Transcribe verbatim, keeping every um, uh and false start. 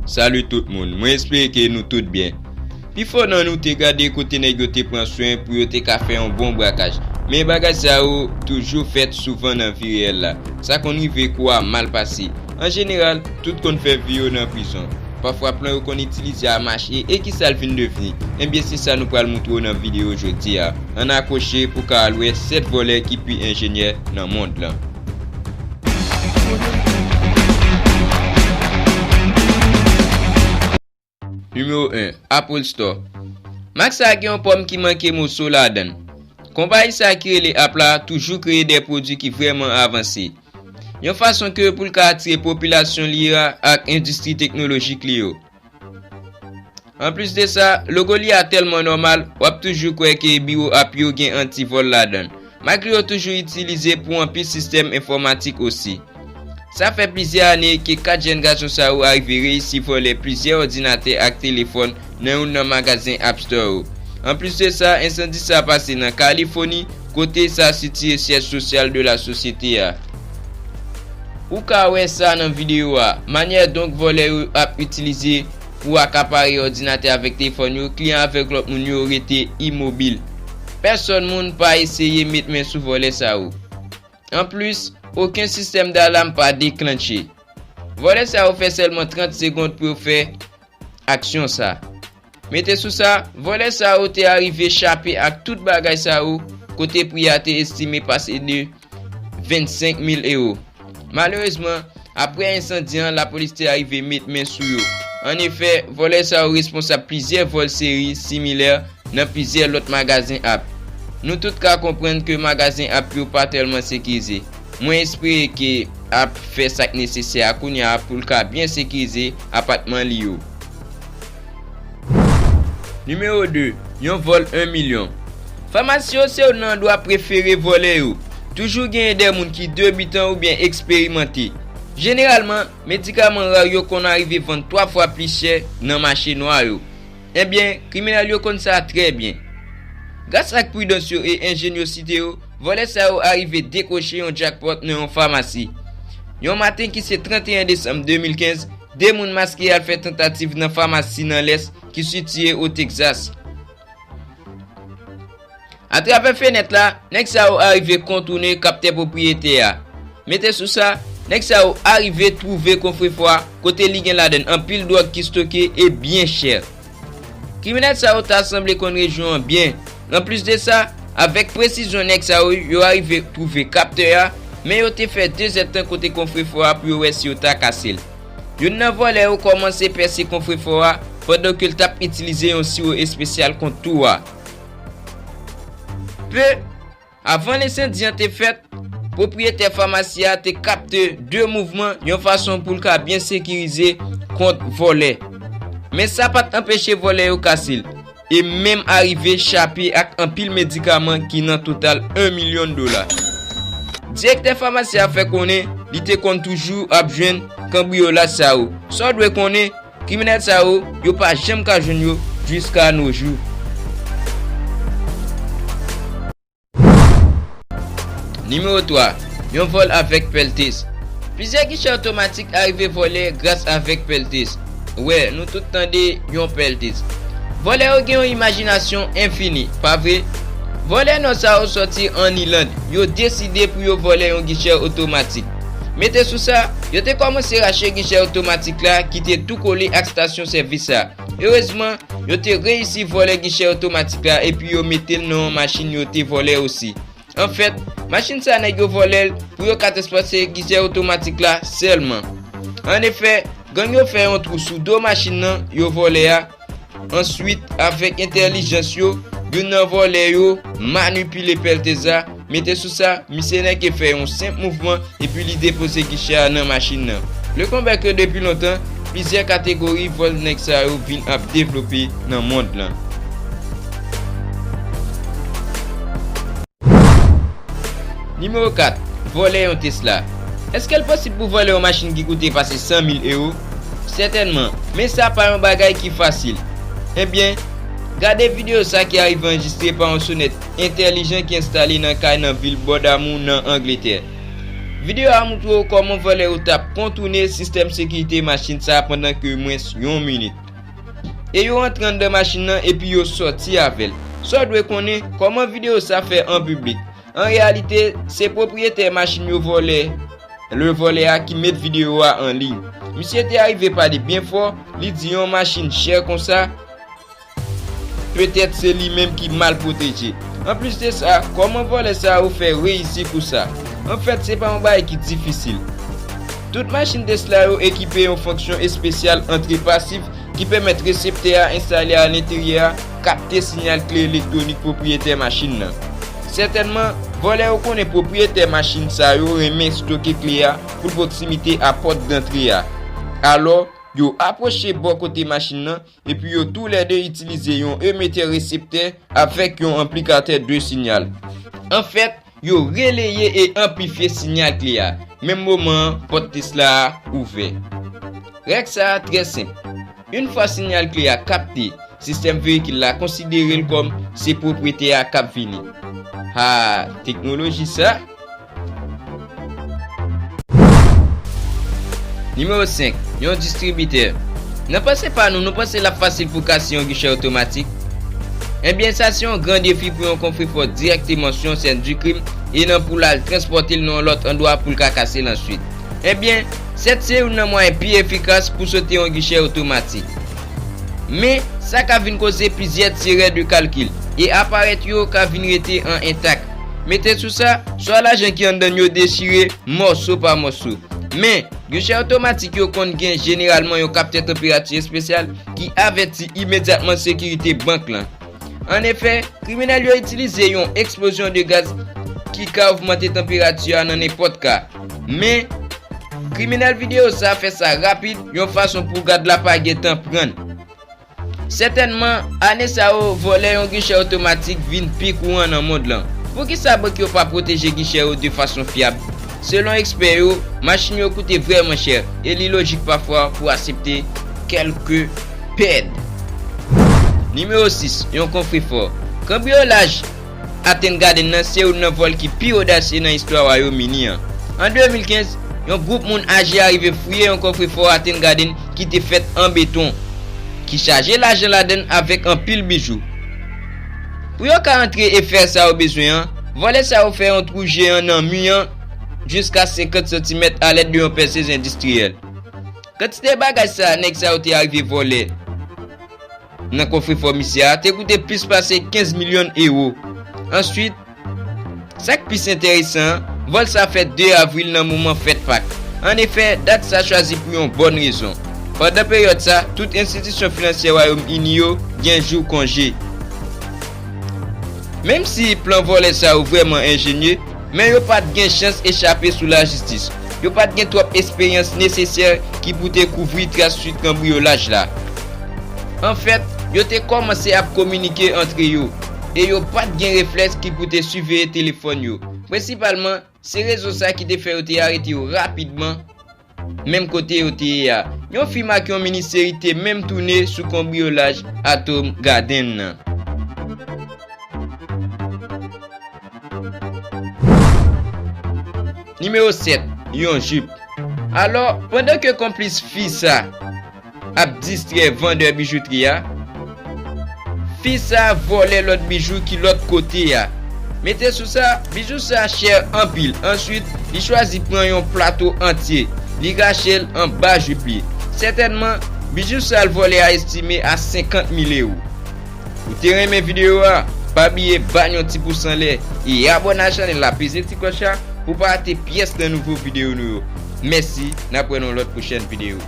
Salut tout moun, mwen espere ke nou tout byen. Pifò nan nou te gade kote nèg yo te pran swen pou yo te ka fè yon bon brakaj. Men bagay sa yo toujou fèt souvan nan vi reyèl la. Sa konn rive kou a mal pase. An jeneral, tout konn fè vi yo nan prizon. Pafwa plan yo konn itilize a mache e kisa l vin devni? Ebyen se sa nou pral montre w nan videyo jodi a. Ann akwoche pou ka al wè sèt vòlè ki pi enjenyè nan mond lan. Nimewo en, Apple Store. Mak sa gen yon pòm ki manke moso ladan l. Konpayi sa ki rele Apple la toujou kreye de pwodui ki vrèman avanse. Yon fason ke pou l ka atire popilasyon li a ak endistri teknolojik li yo. Anplis de sa, logo li a tèlman nòmal, w ap toujou kwè ke biwo Apple yo gen antivòl ladan l. Malgre yo toujou itilize pou anpil sistèm enfòmatik osi. Sa fè plizyè ane ke kat jèn gason sa yo arive reyisi vòlè plizyè òdinatè ak telefòn nan youn nan magazen App Store yo. Anplis de sa, ensandi sa pase nan Kalifoni, kote sa sitiye syèj sosyal de la sosyete a. Ou ka wè sa nan videyo a, manyè donk vòlè yo ap itilize pou akapare òdinatè avèk telefòn yo, kliyan avèk lòt moun yo rete imobil. Pèsòn moun pa eseye met men sou vòlè sa yo. Anplis, okenn sistèm dalam pa deklantche. Vòlè sa yo fè sèlman trant segonn pou yo fè aksyon sa. Mete sou sa, vòlè sa yo te arive chape ak tout bagay sa yo, kote pri a te estime pase de vennsenk mil ewo. Malerezman, apre ensandi an, lapolis te arive met men sou yo. Annefè, vòlè sa yo responsab plizyè vòl seri similè nan plizyè lòt magazen App. Nou tout ka konprann ke magazen App yo pa tèlman sekirize. Mwen espere ke App fè sa k nesesè a kounye a pou l ka byen sekirize apatman li yo. Nimewo de, yon vòl en milyon. Famasi yo se youn nan andwa prefere vòlè yo. Toujou genyen de moun ki debitan oubyen eksperimante. Jeneralman, medikaman ra yo konn arive vann twa fwa pli chè nan mache nwa yo. Ebyen, kriminèl yo konn sa trè byen. Gras ak pridans yo e enjenyosite yo, vòlè sa yo arive dekwoche yon jackpot nan yon famasi. Yon maten ki se trannteyen desanm de mil kenz, de moun maske al fè tantativ nan famasi nan Lès ki sitiye o Texas. Atravè fenèt la, nèg sa yo arive kontounen kaptè pwopriyetè a. Mete sou sa, nèg sa yo arive twouve kofrefò a kote li gen ladan l anpil dwòg ki stoke e byen chè. Kriminèl sa yo ta sanble konn rejyon an byen. Anplis de sa, avèk presizyon nèg sa yo, yo arive twouve kaptè a, men yo te fè de zèdtan kote kofrefò a pou yo wè si yo ta kase l. Youn nan vòlè yo kòmanse pèse kofrefò a pandan ke l t ap itilize yon siwo espesyal kont tou a. Pe avan ensandi an te fèt, pwopriyetè famasi a te kapte de mouvman yon fason pou l ka byen sekirize kont vòlè. Men sa pa t anpeche vòlè yo kase l e menm arive chape ak anpil medikaman ki nan total en milyon dola. Direktè famasi a fè konnen li te konn toujou ap jwenn kanbriyolaj sa yo. Sa w dwe konnen, kriminèl sa yo, yo pa janm ka jwenn yo jiska no jou. Nimewo twa, yon vòl avèk pèltes. Plizyè gichè otomatik arive vòlè gras avèk pèltes. Wè, nou tout tande yon pèltes. Vòlè yo gen yon imajinasyon enfini, pa vre? Vòlè nò sa yo sòti ann Iland. Yo deside pou yo vòlè yon gichè otomatik. Mete sou sa, yo te kòmanse rache gichè otomatik la ki te tou kole ak estasyon sèvis la. Erezman, yo te reyisi vòlè gichè otomatik la epi yo mete l nan yon machin yo te vòlè osi. Anfèt, machin sa nèg yo vòlè l pou yo ka transpòte gichè otomatik la sèlman. Annefè, gang yo fè yon twou sou do machin nan yo vòlè a. Answit, avèk entèlijans yo, youn nan vòlè yo manipile pèltes la. Mete sou sa, misye nèk fè yon senp mouvman epi li depoze gichè a nan machin nan. Le konbè ke depi lontan, plizyè kategori vòl nèg sa yo vin ap devlope nan mond lan. Nimewo kat, vòlè yon Tesla. Èske l posib pou vòlè yon machin ki koute pase san mil ewo? Sètènman, men sa pa yon bagay ki fasil. Ebyen, gade videyo sa ki arive anrejistre pa yon sonèt entèlijan ki enstale nan kay nan vil Bournemouth nan Angletè. Videyo a montre w kòman vòlè yo t ap kontounen sistèm sekirite machin sa a pandan ke mwens yon minit. E yo antre anndan machin nan epi yo sòti avè l. Sa w dwe konnen, kòman videyo sa fè an piblik. An reyalite, se pwopriyetè machin yo vòlè, le vòlè a ki met videyo a an liy. Misye te arive pale byen fò, li di yon machin chè konsa, petèt se li menm ki mal pwoteje. Anplis de sa, kòman vòlè sa yo fè reyisi kou sa? Anfèt, se pa yon bagay ki difisil. Tout machin Tesla yo ekipe yon fonksyon espesyal antre pasif ki pèmèt reseptè a enstale a lenteryè a kapte siyal kle elektwonik pwopriyetè machin nan. Sètènman, vòlè yo konnen pwopriyetè machin sa yo renmen stoke kle a pou pwoksimite a pòt dantre a. Alò, yo apwoche bò kote machin nan, epi yo toulède itilize yon emetè reseptè avèk yon anplikatè de siyal. Anfèt, yo releye e anplifye siyal kle a, menm moman an pòt Tesla a ouvè. Règ sa a trè senp. Yon fwa siyal kle a kapte, sistèm veyikil la konsidere l kòm se pwopriyetè a k ap vini. Ha, teknoloji sa! Nimewo senk, yon distribitè. Nan panse pa nou, nou panse l ap fasil pou kase yon gichè otomatik? Ebyen, sa se yon gran defi pou yon konfrefò dirèkteman sou yon sèn di krim e nan pou l al transpòte l nan yon lòt andwa pou l ka kase l answit. Ebyen, sèt se youn nan mwayen pi efikas pou sote yon gichè otomatik. Men, sa ka vin koze plizyè ti erè de kalkil e aparèy yo ka vin rete an entak. Mete sou sa, swa lajan ki anndan yo dechire mòso pa mòso. Men, gichè otomatik yo konn gen jeneralman yon kaptè tanperati espesyal ki avèti imedyatman sekirite bank lan. Annefè, kriminèl yo itilize yon eksplozyon de gaz ki ka ogmante tanperati a nan nenpòt ka. Men, kriminèl videyo sa fè sa rapid, yon fason pou gad la pa gentan prann. Sètènman, ane sa yo, vòlè yon gichè otomatik vin pi kouran nan mond lan. Poukisa bank yo pa pwoteje gichè yo de fason fyab? Selon ekspè yo, machin yo koute vrèman chè e li lojik pafwa pou aksepte kèlke pèd. Nimewo sis, yon konfrefò. Kanbriyolaj Hatton Garden nan se youn nan vòl ki pi odasye nan istwa Wayòm Ini an. An de mil kenz, yon gwoup moun aje arive fouye yon kòfrefò Hatton Garden ki te fèt an beton, ki chaje lajan ladan l avèk anpil bijou. Pou yo ka antre e fè sa yo bezwen an, vòlè sa yo fè yon twou jeyan nan mi an jiska senkant santimèt alèd de yon pèsez endistriyèl. Kantite bagay sa nèg sa yo te arive vòlè nan kòfrefò misye a te koute plis pase kenz milyon ewo. Answit, sa k plis enteresan an, vòl sa fèt de avril nan moman fèt Pak. Annefè, dat sa chwazi pou yon bòn rezon. Pandan peryòd sa, tout enstitisyon finansyè Wayòm Ini yo gen jou konje. Menm si plan vòlè sa yo vrèman enjenye, men yo pa t gen chans echape sou lajistis. Yo pa t gen twòp esperyans nesesè ki pou te kouvri tras swit kanbriyolaj la. Anfèt, yo te kòmanse ap kominike antre yo, e yo pa t gen reflèks ki pou te siveye telefòn yo. Prensipalman, se rezon sa ki te fè yo te arete yo rapidman, menm kote yo te ye a. Yon fim ak yon mini seri te menm tounen sou kanbriyolaj Hatton Garden nan. Nimewo sèt, yon jip. Alò, pandan ke konplis fi sa ap distrè vandè bijoutri a, fi sa vòlè lòt bijou ki lòt kote a. Mete sou sa, bijou sa chè anpil. Answit, li chwazi pran yon plato antye. Li rache l anba jip li. Sètènman, bijou sa l vòlè a estime a senkant mil ewo. Ou te renmen videyo a? Pa bliye ba n yon ti pous anlè e abòne a chanèl la, peze ti klòch la pou w pa rate pyès nan nouvo videyo nou yo. Mèsi, n ap wè nan yon lòt pwochèn videyo.